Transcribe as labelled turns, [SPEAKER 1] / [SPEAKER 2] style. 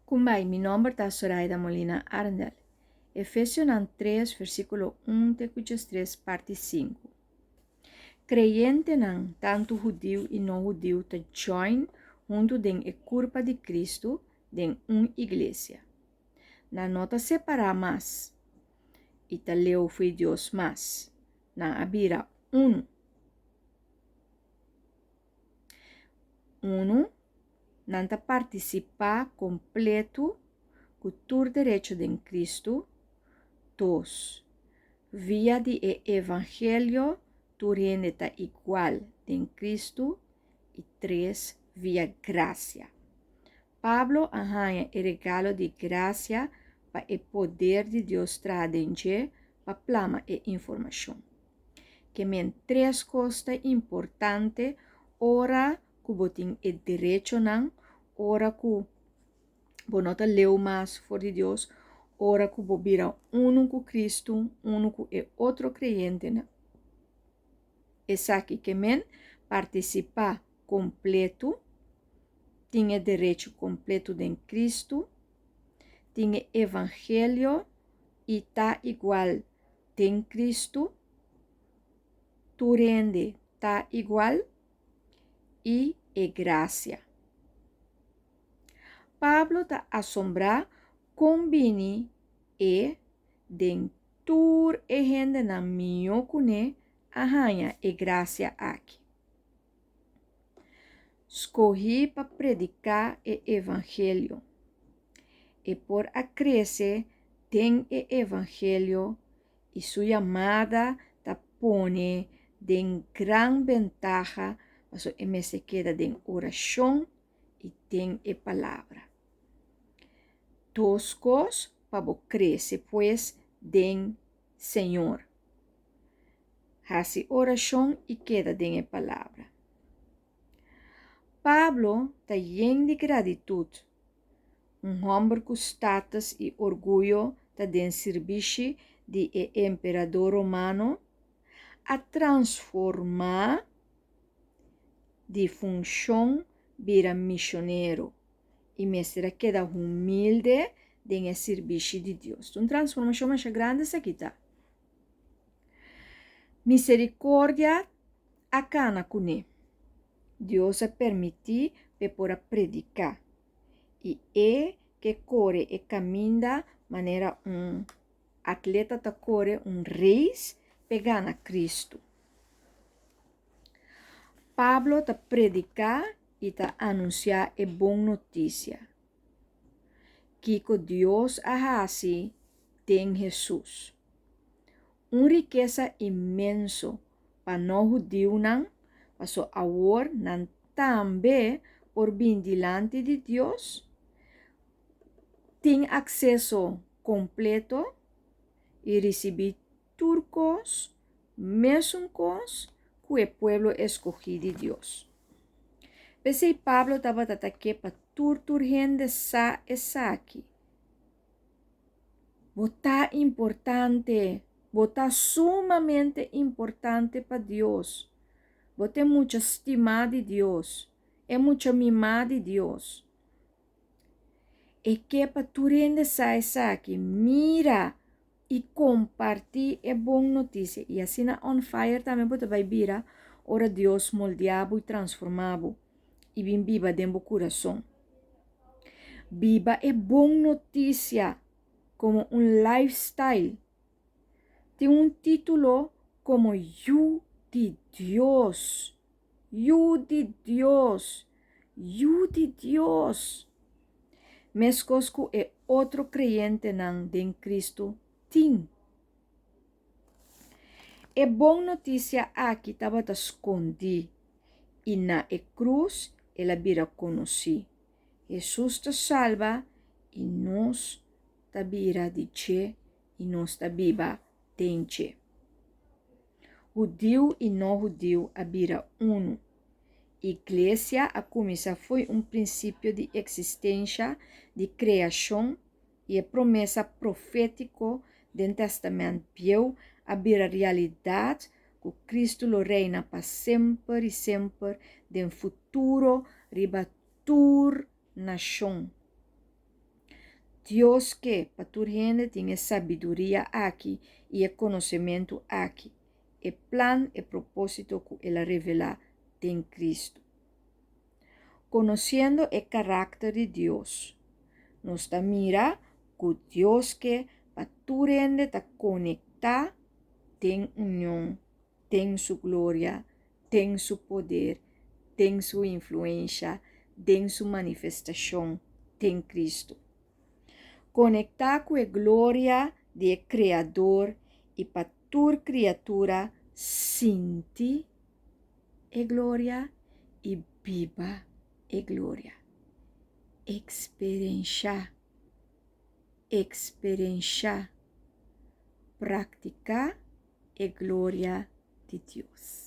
[SPEAKER 1] Kumbai, mi nomber ta Soraida Molina Arendel. Efesionan 3, versíkulo 1 te ku 13, parti 5. Kreyentenan, tantu hudiu i no hudiu, ta join huntu den e kurpa di Kristu den un iglesia. Nan no ta separá mas i ta leu fo'i Dios mas. Nan a bira unu. Unu, nan ta partisipá kompletu ku tur derecho den Kristu. Dos, via di e evangelio tur hende ta igual den Kristu. I tres, via grasia. Pablo a haña e regalo di grasia pa e poder di Dios traha den dje pa plama e informashon. Ke men tres kos ta importante ora ku bo tin e derechonan, ora ku bo no ta leu mas for di Dios, ora ku bo bira unu ku Kristu, unu ku e otro kreyentenan. Esaki ke men partisipá kompletu, tin e derecho kompletu den Kristu, tin e evangelio i ta igual Den Kristu tur hende ta igual i e grasia. Pablo ta asombrá kon bini e den tur e hendenan mihó kuné a haña e grasia aki. Skohí pa prediká e evangelio. E por a krese den e evangelio i su yamada ta pone den gran bentaha pasobra e mester keda den orashon i den e palabra. Dos kos pa bo krese pues den Señor. Hasi orashon i keda den e palabra. Pablo ta yen di gratitut. Un hòmber ku status i orguyo ta den sirbishi di e emperador romano a transformá di funshon bira mishonero i mester a keda humilde den e sirbishi di Dios. Un transformashon masha grandi esaki ta. Misericordia a cana cuné. Dios a permití p'e por a predicá, i e ke core e caminda manera un atleta ta core un race p'e gana Cristo. Pablo ta predicá i ta anunciá e bon noticia, kico Dios a haci den Hesus. Un rikesa inmenso pa no-hudiunan, paso awor nan tambe por bin dilanti di Dios, tin akseso kompleto i risibí tur kos, mesun kos ku e pueblo eskogí di Dios. P'esei Pablo tabata ta ke pa tur tur hende sa esaki. Bo ta importante. Bo ta sumamente importante pa Dios. Bo ta e mucha stimá di Dios, e mucha mimá di Dios. E ke pa tur hende sa esaki, mira i kompartí e bon notisia. I asina on fire tambe bo ta bai bira ora Dios moldeá bo i transformá bo i bin biba den bo kurason. Biba e bon notisia komo un lifestyle. Tin un título komo yu di Dios. Yu di Dios! Yu di Dios! Meskos ku e otro kreyentenan den Kristu tin. E bon notisia aki tabata skondí, i na e krus el a bira konosí. Hesus ta salba i nos ta bira di dje i nos ta biba den dje. Hudiu i no-hudiu a bira unu. Iglesia a kuminsá fo'i un prinsipio di eksistensha di kreashon i e promesa profétiko den Tèstamènt Bieu a bira realidat ku Kristu lo reina pa semper i semper den futuro riba tur nashon. Dios ke pa tur hende tin e sabiduria aki i e konosementu aki, e plan, e propósito ku El a revelá den Kristu. Konosiendo e karakter di Dios, nos ta mira ku Dios ke pa tur hende ta konektá den union, den Su gloria, den Su poder, den Su influensha, den Su manifestashon den Kristu. Konektá ku e gloria di e Kreador i pa tur kriatura sinti e gloria i biba e gloria. Eksperenshá, eksperenshá, praktiká e gloria di Dios.